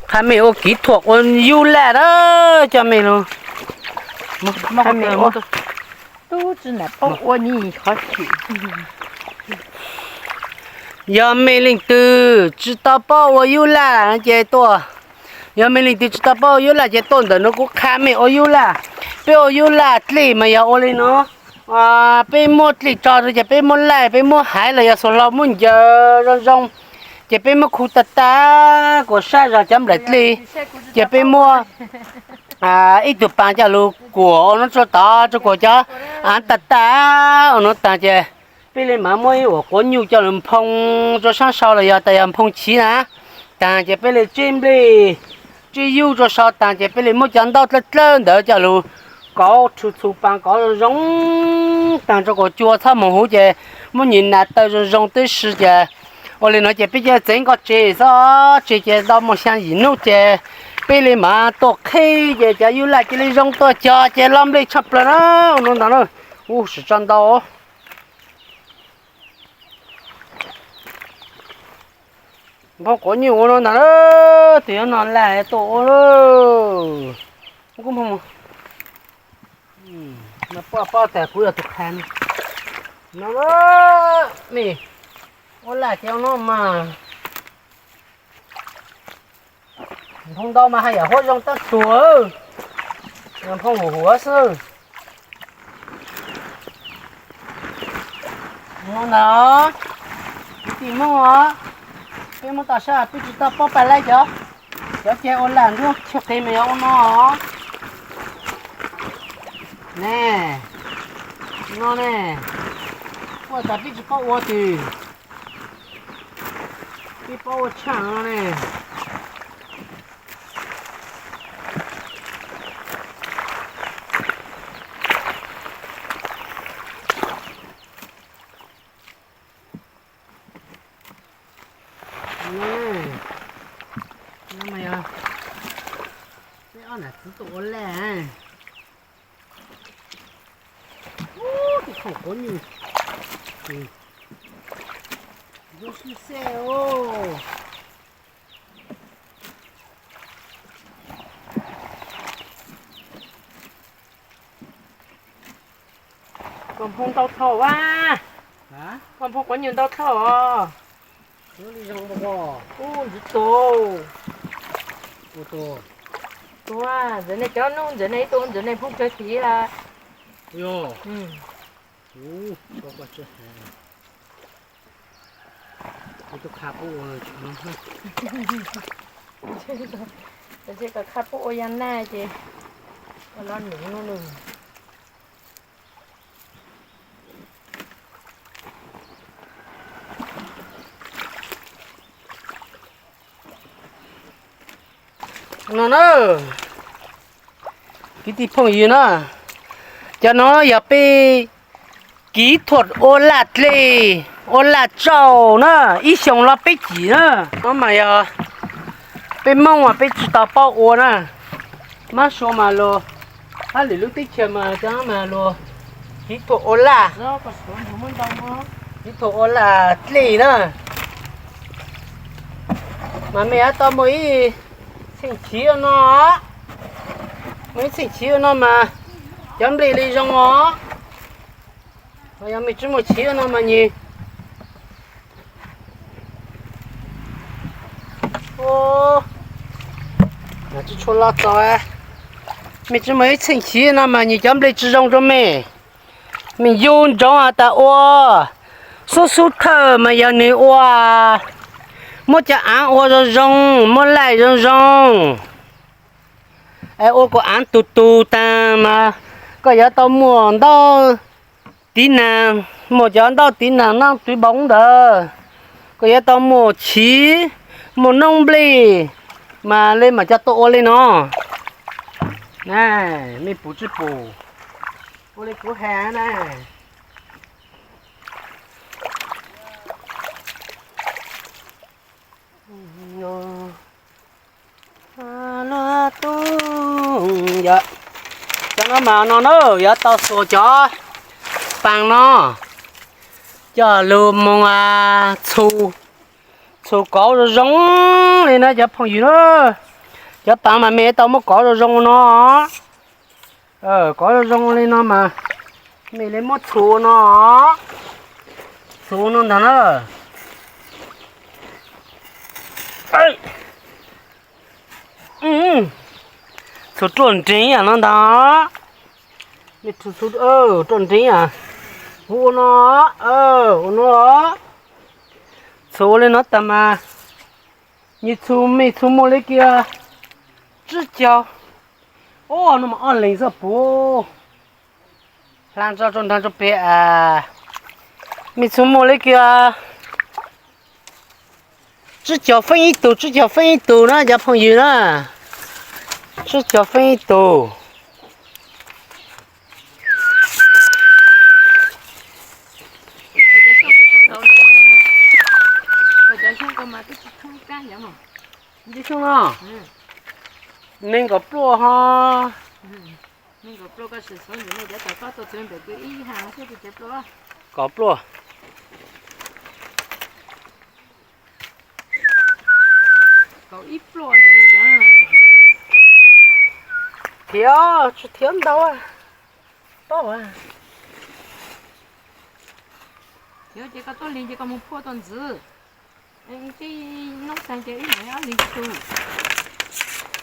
Qha mej ua kiv thuam ua yub laj na, coj mej lug. Yog mej leej twg tsis tau paub ua yub laj ces tuaj. Yog mej leej twg tsis tau paub ua yub laj ces tuaj ntawm no kuv qha mej ua yub laj. Peb ua yub laj dlej mas yog ua li no. Peb muab dlej tso rau ces peb muab laij, peb muab haiv los yog xuas hlau muab ncaws zoo zoo, ces peb muab khu tag tag kuas sab zog cov nplaim dlej, ces peb muab ib tug paas coj lug kuam ua no rau tod, rau kuas cov av tag tag ua no tag ces peb li mam muab ib uas quav nyuj coj lug nphoo rau sab sau los yog tas yog nphoo chiv na. Tag ces peb li tseb nplej, tseb yub rau sau tag ces peb li muab cov ntaub dlawb dlawb ntawd coj lug kauv rhu txhu paas kauv zoo zoo tag rau kuas cua txhob moog huv ces muab nyuam nas taw zoo zoo tib si ces ua li no ces peb coj txev nkoj tseg xwb, tseg ces tau muaj xyaa yim nub ces peb li mam tuaj qhib ces cov yub laj cia li zoo tuaj cog ces loj nplej tshaj plaws na. Ua no ntag na, ub sim tso ntau. Nphoo quav nyuj ua no ntag na, tus yuav no laj tuaj ua lauj. Poj, poj tas kuv yog tus qha no. Mej ua laj ces ua no mas. Nphoo ntau mas haj yam huab zoo tab tuag, nphoo huv huv xwb. Ua no ntag, kwv tij Hmoob os, peb muab tau sab peb tsis tau paub paj laib cov, cov ceg ua laj nruab txhiaj qis mas yog ua no. Ne, no ne, ua tas peb tsis paub ua twg, peb paub ua tshaj no ne. No, no mas yog peb ob nam txiv tuaj ua laj. Ub, tus khoom quav nyuj, tus xwb xej os. Koj nphoo ntau dhau a, koj nphoo quav nyuj ntau dhau os. Ub, ntxiv tus, tus ntxiv nej cov nub ntxiv nej ib tug ntxiv nej nphoo tsawg tiv lawm. Ntshe koj qha pub ua yas naj ces ua lo nws no nws. No na, kwv tij phooj ywg na, cov no yog peb kỹ thuật ua laj dlej, ua laj tsauj na, ib xyoos los peb cim na. No mas yog peb Moob mas peb tsis tau paub ua na. Mab Suav mas luag, hab lwm lub teb chaws mas cov mas luag kỹ thuật ua laj, kỹ thuật ua laj dlej na. Mas mej yuav tau muaj ib txheej chiv ua no, muaj ib txheej chiv ua no mas cov nplej li zoo os. Yog mej tsis muaj chiv ua no mas nyis, tsis tshua lo txaus. Mej tsis muaj ib txheej chiv no mas nyis cov nplej tsis zoo rau mej. Mej yug ntsoov has tas ua xub xub thawj mas yog nws ua, muab cov aav ua zoo zoo, muab laij zoo zoo, es ua kuv aav tug tug taag mas koj yuav tau muaj ntaub tiv naag, muaj cov ntaub tiv naag naj twv npoo ntawd, koj yuav tau muaj chiv, muaj noob nplej, mas le mas cov tuaj ua le no. Mej pum tsis pum, ua le kuv has na. Cov no mas no na yuav tau xuas cov paas no coj lug moog txhu kauv zoo zoo li na cov phooj ywg na. Cov tav mas mej tau muab kov zoo zoo no. Kov zoo zoo li no mas mej li muab txhuv no. Txhuv no ntag na. Txhuv ruaj nreeg no ntag. Ruaj nreeg, hu ua no, ua no. Txhuv ua li no tas mas, nyias txhuv mej txhuv muaj li kiag tsib caug. Ub, no mas ob leeg xwb puv. Hla tso rau nrag rau pem as. Mej txhuv muaj li kiag tsib caug feeb ib tug, tsib caug feeb ib tug na cov phooj ywg na. Tsib caug feeb ib tug. Xyoo no, nees nkaum pluaj ho. Kaum pluaj. Thiab tsis thiab ntau.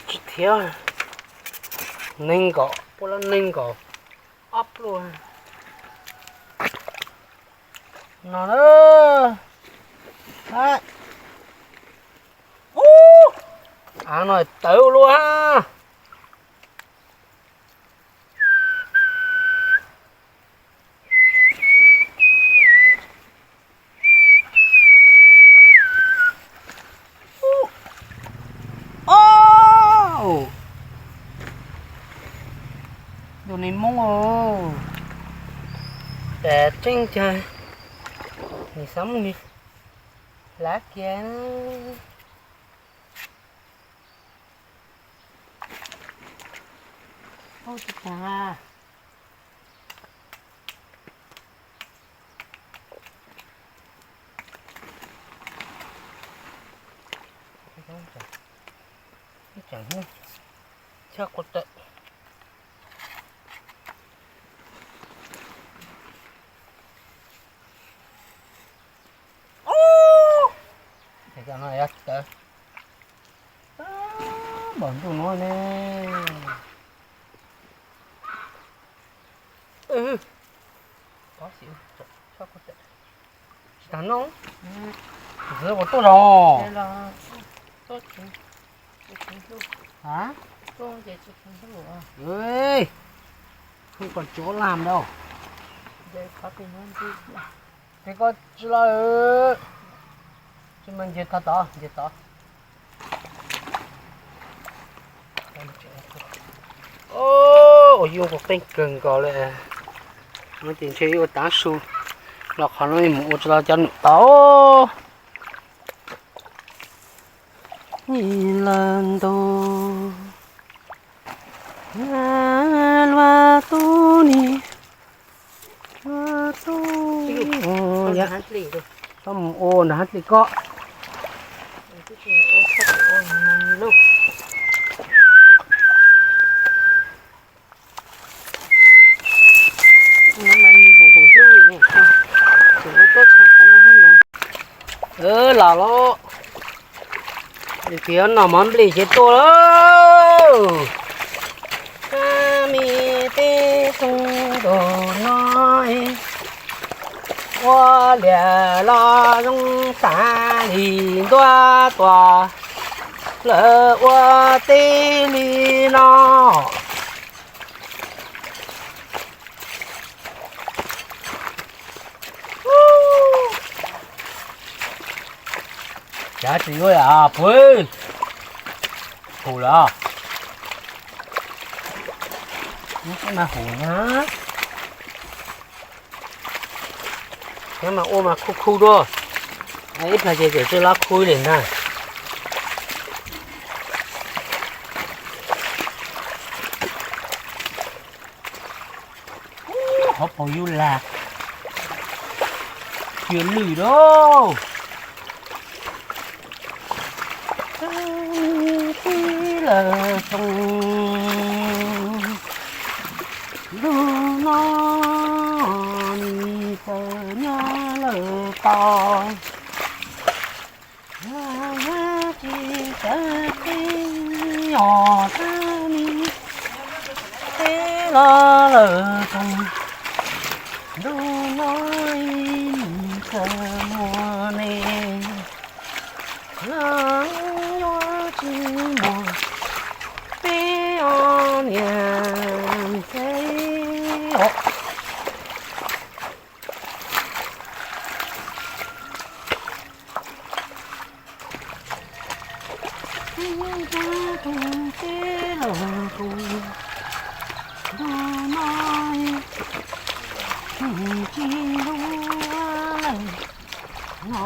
Tsis thiab, nees nkaum, puab lab nees nkaum ob pluaj no na. Av no tawv luaj. Tus neeg Hmoob, tes tseeb cag, nws xav muab nws hlav kiag. Npaum ntuj no ne. Tsis tas no, ntxwv kuv tuaj los. Không còn chỗ làm đâu. Ces koj tsis lo, tsis mas nce tod tod, nce tod. Ua yuj kuv qeej kawg nkaus li. No ces ntshe ua tav su los qhov no mus ua tsis tau cov num tau. Ib lawm ntu luag tub ni, luag tub, koj mus ua nram hab tli koj. Los los, tias noj mov nplej ces tuaj lauj. Kab me peb xyoo ntuj no, ua liam los zoo tas li ntuj tuaj, lawv ua teb li no. Cav tsis yuav puag, hum lawm. Nws mas hum na. Nws mas ua mas khu khu dua. Ib plag ces tseem tsis lab khu li ntag. Qhov paus yug lag, cia lwj lauj. Lawm tsoom, ntuj no nis txawm nyob lawm tau, tsis txawj qhib os, tab nis teb los lawm tsoom, ntuj no ib nim kawg muag ne, los yuav tsis muag peb os niam txiv os. Peb los tsoom, ntuj no tsis hlub lawm no.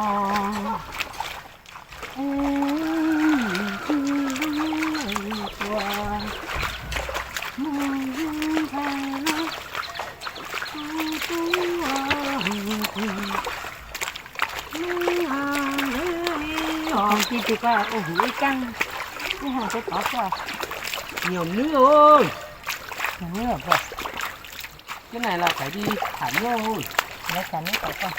Ci tis ko ua huv ib kaaj, ib hais tov tov xwb. Nyuam nwb, nyuam nwb, cov no los khav li tham nyob, tham nyob ko.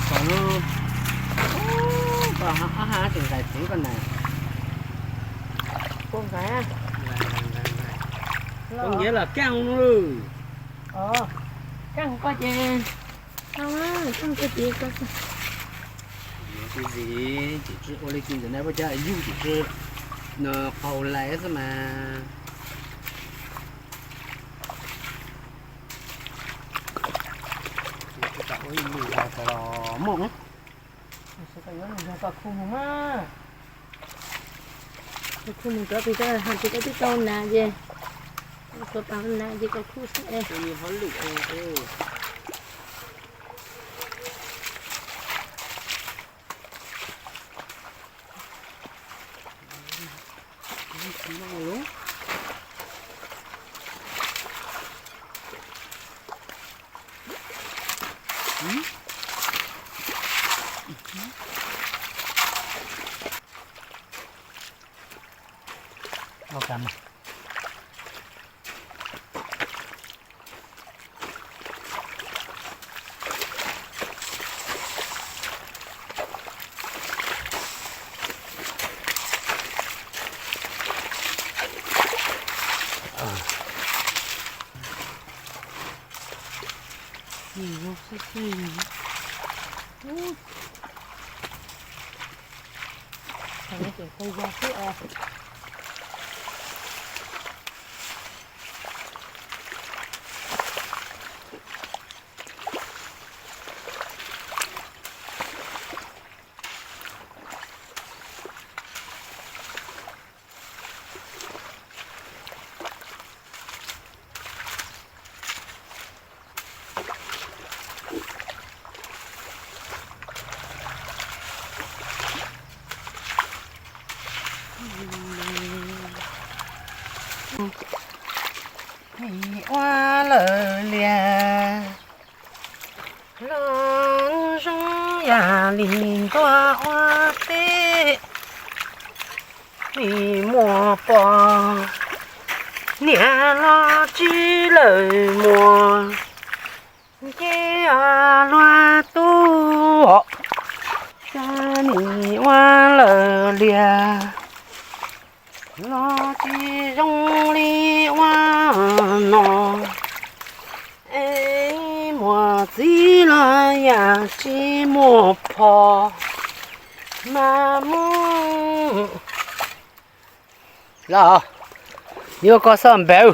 Kom lub, koj ob hab tseem nqaim txiv koj na. Koj nqaim, koj nqaim, koj nqaim. Koj nyiav los kaaj no lawm. Kaaj koj ces, kaaj koj ces, tsis ua li tsis ntawm na, puab cov yug tsis tsi no qaug lais xwb mas. Ua ib lub zog tas los muaj. Koj yuav lub zog koj khu mus mas. Koj khu mus rov pem koj hais tias koj twb tau nas ces, koj tau nas ces koj khu xwb es. Ua lawm liag, los zoo yam li ntuj ua teb, li muaj pos, niam los tsis lawm muag, nce luag tub, nim ua lawm liag, los tsis zoo li ua no. Es muaj txiv los yam tsis muaj phom, mas mus los, yuav koj xoj npev.